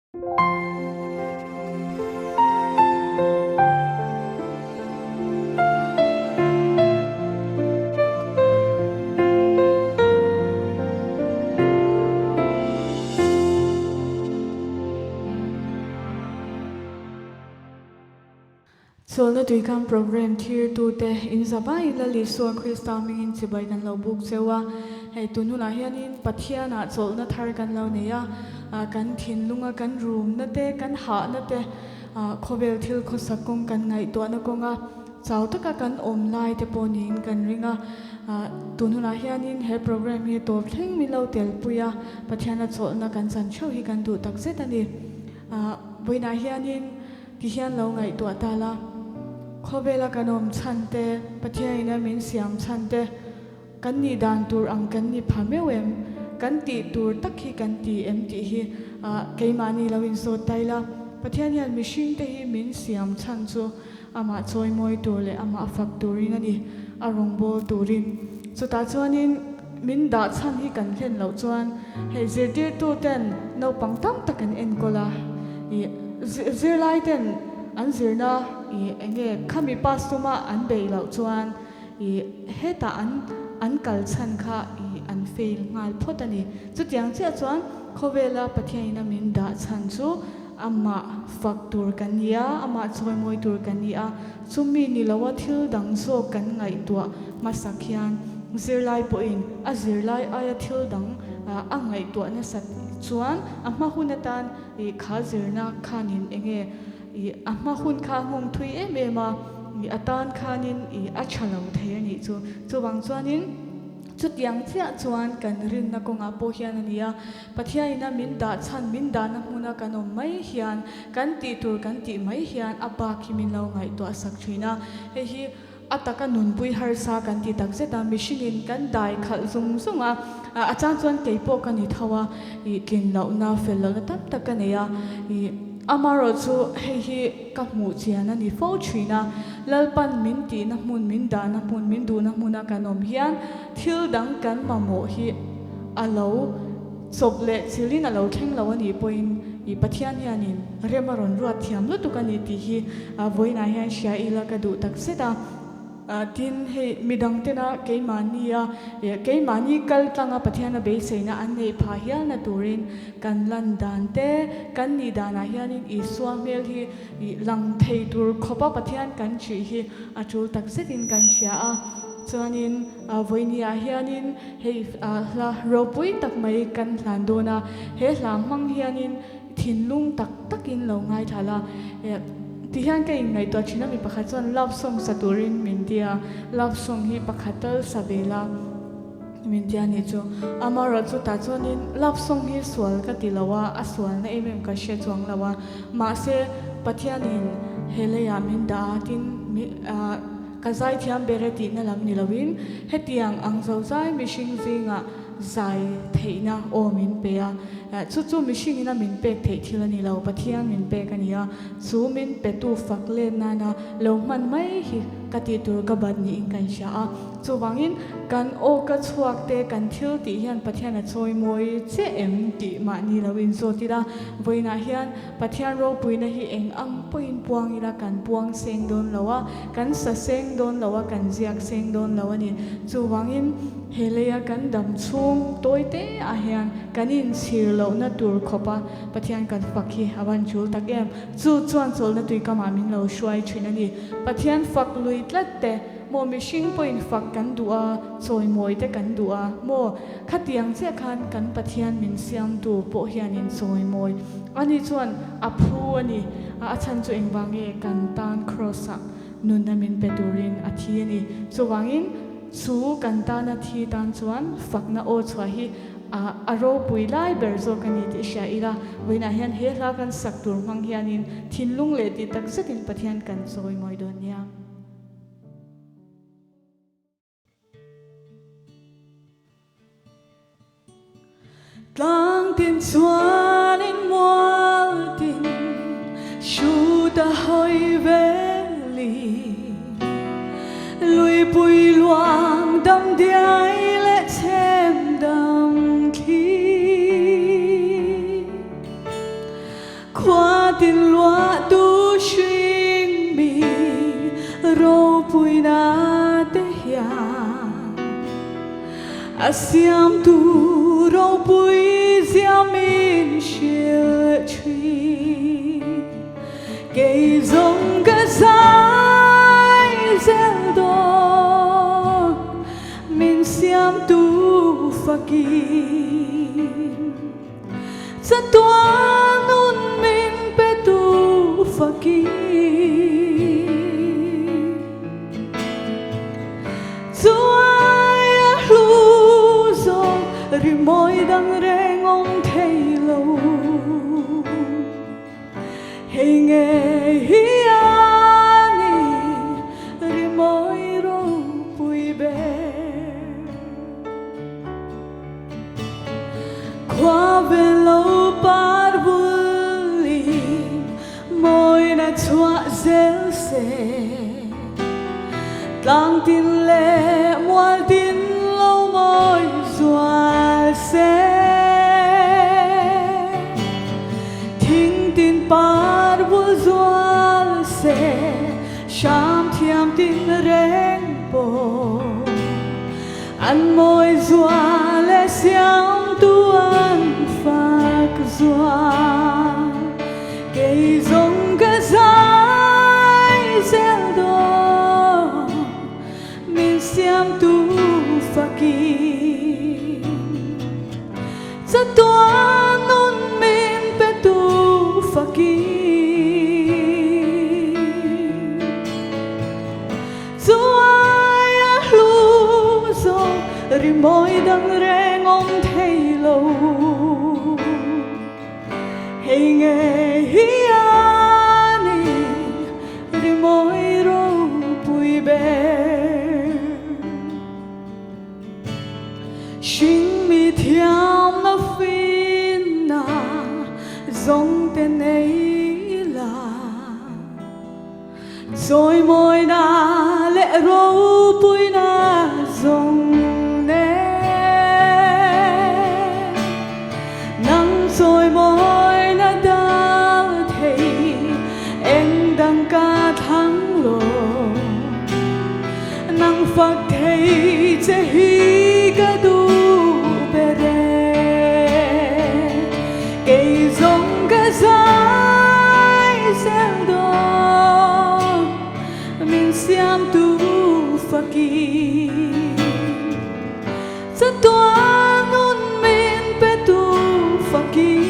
Chawlhna tuikam programme thirtute inzavaiin Lal Isua Krista hmingin chibai kan lo buk cheu a. Hei tun hunah hianin Pathianah chawlhna thar kan lo nei a, kan thinlunga kan rumna te, kan hahna te, khawvel thil khawsak kawng kan ngaihtuahna kawnga chau taka kan awm lai te pawh niin kan ring a. Tun hunah hianin he programme hi tawp thleng min lo telpui a, Pathiana chawlhna kan chan theuh hi kan duh takzet a ni. Vawiinah hianin Ti hian lo ngaihtuah ta la, khawvela kan awm chhan te, Pathianin a min siam chhan te, kan nih dan tur ang kan ni pha meuh em? Kan tih tur tak hi kan ti em tih hi keimahni lo insawt ta ila. Pathian hian mihring te hi min siam chhan chu amah chawimawi tur leh amah fak turin a ni, a rawngbâwl turin. Chutah chuanin min dah chhan hi kan hlen loh chuan hei zirtirtu ten naupang tam tak an enkawl a, ih zirlai ten an zirna ih eng nge khami pass tuma an beih loh chuan ih hetah an an kal chhan kha ih an fail nghal phawt a ni. Chutiang chiah chuan khawvela Pathianin a min dah chhan chu amah fak tur kan ni a, amah chawimawi tur kan ni a, Chumi ni loa thil dang zawk kan ngaihtuah hmasak hian zirlai pawhin a zirlai aia thil dang a ngaihtuah nasat chuan a hma hun atan kha zirna khanin enge a hma hun kha a nghawng thui em em a, a tan khanin a tha lo thei a nih chu. Chuvang chuanin. Chutiang chiah chuan kan rinna kawngah pawh hian a ni a, Pathianina min dah chhan, min dahna hmuna kan awm mai hian, kan tih tur kan tih mai hian a bak hi min lo ngaihtuah sak thin a. Hei hi a taka nunpui harsa kan ti tak zet a, mihringin kan dai khalh zung zung a, a chang chuan kei pawh ka ni tho a, ih tlin lohna, fel lohna tam tak ka nei a, ih amaherawh chu hei hi Ka hmuh chian a ni fo thin a, Lalpan min tihna hmun, min dahna hmun, min duhna hmuna kan awm hian thil dang kan mamawh hi a lo chawp leh chilhin a lo thleng lo a nih pawhin i Pathian hianin rem a rawn ruat thiam lutuk a ni tih hi vawiinah hian hria ila ka duh tak zet a. Tin, hei midang tena keimahnia keimahni kal tlanga Pathiana beiseina an neih phah hialna turin kan lan dan te, kan nih danah hianin Isua hmel hi lang thei tur khawpa Pathian kan hrih hi a tul tak zetin kan hria a. Chuanin vawinia hianin hei hla ropui tak mai kan hlan dawn a, he hla hmang hianin Thinlung tak takin lo ngaithla la. Ti hian ka inngaihtuah thin a, mi pakhat chuan love song sa turin min ti a, love song hi pakhat tal sa ve la min ti a nih chu. Amaherawh chu tah chuanin love song hi sual ka ti lo a, a sualna em em ka hre chuang lo a, mahse Pathianin he leiah min dah a, tin ka zaithiam ber e tihna lam ni loin hetiang ang zozai mihring zingah Zai theihna aw min pe a, chu chu mihringin a min pek theih thil a ni lo, Pathian min pek a ni a, chu min petu fak let nana lo hman mai hi ka tih tur ka bat niin kan hria a. Chuvangin kan aw ka chhuak te kan thil tih hian Pathian a chawi mawi che em tih mahni lo inzawt ila, vawiinah hian Pathian ropuina hi eng ang pawhin puang ila kan puang seng dawn lo a, kan sa seng dawn lo a, kan ziak seng dawn lo a ni. Chuvangin he leia kan dam chhung tawi te ah hian kan inchhir lohna tur khawpa Pathian kan fak hi a van tul tak em. Chu chuan chawlhna tuikamah min lo hruai thin a ni. Pathian fak lui tlat te maw mihring pawhin fak kan duh a, chawimawi te kan duh a maw? Khatiang chiah khan kan Pathian min siamtu pawh hianin chawimawi ani chuan a phu a ni. A chhan chu engvang nge kan tan Kraws-ah nunna min pe turin a thi a ni. Chuvangin chu kan tana thi tan chuan fakna aw chhuah hi a ropui lai ber zawk a ni tih hria ila, vawiinah hian he hla kan sak tur hmang hianin thinlung leh tih tak zetin Pathian kan chawimawi dawn nia. Tlang tin chuanin mual tin hrut a hawi velin Luipui luang dam diai leh chhem dam thli. Khua tin luah tu hring mi ropuina te hian a siamtu ropui zia min hrilh thin. Kei zawng ka zai zel dawn min siamtu fakin. Chatuan nun min pe tu fakin. Chuai a hlu zawk rimawi dang reng awm thei lo. Hei ngei hi a ni rimawi ropui ber. Khua ve lo par vulin mawina chhuah zel se, tlang tin leh mual tin lo mawi zual se. Thing tin par vul zual se, hram thiam tin reng pawh. An mawi zual le siamtu an fak zual. Kei zawng ka zai zel dawn min siamtu fakin. Chatuan nun min petu fakin. Chuai a hlu zawk rimawi dang reng awm thei lo. Hei ngei hi a ni rimawi ropui ber. Hringmi thiamna finna zawng te nei la. Chawimawina leh ropuina zawng nen Nang chawimawina dal thei eng dang ka thlang lo Nang fak thei che hi ka duh ber e Kei zawng ka zai zel dawn min siamtu fakin Chatuan nun min petu fakin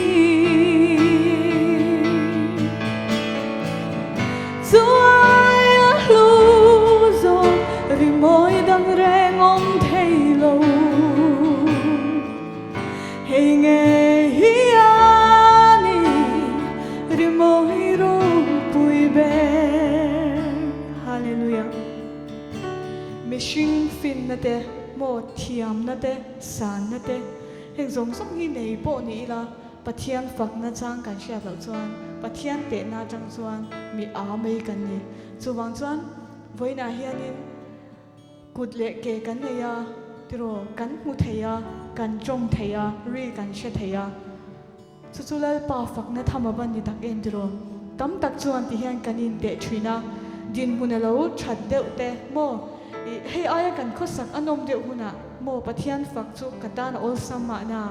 Chuai a hlu zawk rimawi dang reng awm thei lo. Hei ngei hi a ni rimawi ropui ber. Hallelujah. Mihring finna te, maw thiamna te, sanna te, heng zawng zawng hi nei pawh ni ila Pathian fakna chang kan hriat loh chuan Pathian tehna atang chuan mi aa mai kan ni. Chuvang chuan vawiinah hianin Kut leh ke kan nei a, tiraw, kan hmu thei a, kan tawng thei a, ri kan hre thei a. Chu chu Lalpa fakna tham a va ni tak em tiraw? Tam tak chuan ti hian kan inteh thin a, dinhmun a lo that deuh te maw? Ih, hei aia kan khawsak a nawm deuh hunah maw Pathian fak chu ka tan a awlsam mahna?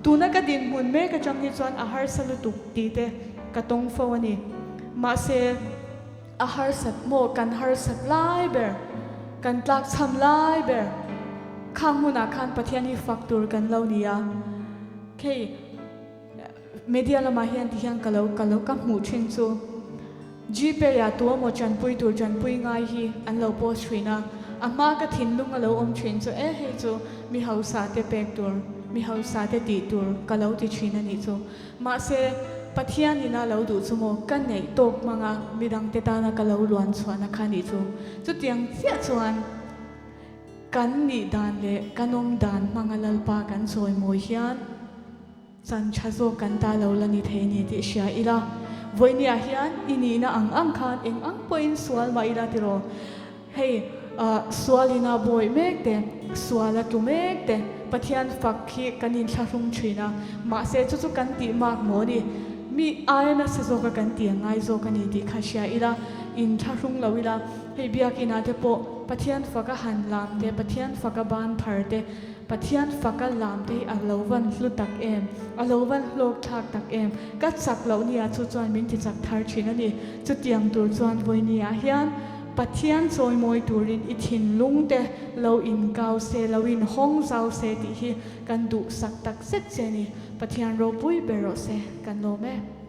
Tuna ka dinhmun mek atang hi chuan a harsa lutuk tih te ka tawng fo a ni. Mahse. A harsat maw kan harsat lai ber, kan tlakchham lai ber, khang hmunah khan Pathian hi fak tur kan lo ni a. Khei media lamah hian ti hian ka lo ka lo ka hmuh thin chu Gpay ah tu emaw tanpui tur tanpui ngai hi an lo post thin a, a hma ka thinlung a lo awm thin chu e hei chu mi hausa te pek tur, mi hausa te tih tur ka lo ti thin a nih chu. Mahse, Pathian ina lo duh chu maw ka neih tawk hmanga midangte tana ka lo luan chhuahna kha nih chu. Chutiang chiah chuan kan nih dan leh kan awm dan hmanga Lalpa kan chawi mawi hian chan tha zawk kan ta lo la ni thei ni tih hria ila. Vawinia hian i nihna ang ang khan eng ang pawhin sual mah ila tiraw? Hei, sualina bawih mek te, suala tlu mek te, Pathian fak hi kan inthlahrung thin a, mahse chu chu kan tih mak maw ni? Mi aia nasa zawka kan ti a ngai zawk a ni tih kha hria ila, in thlahrung lo ila, hei biakinah te pawh Pathian faka han lam te, Pathian faka ban phar te, Pathian faka lam te hi a lo van hlu tak em, a lo van hlawk thlak tak em, ka chak loh nia chu chuan min ti chak thar thin a ni. Chutiang tur chuan vawinia hian Pathian chawimawi turin i thinlung te lo inkau se, lo inhawng zau se tih hi kan duhsak tak zet che a ni. Pathian ropui ber rawh se, kan lawm e.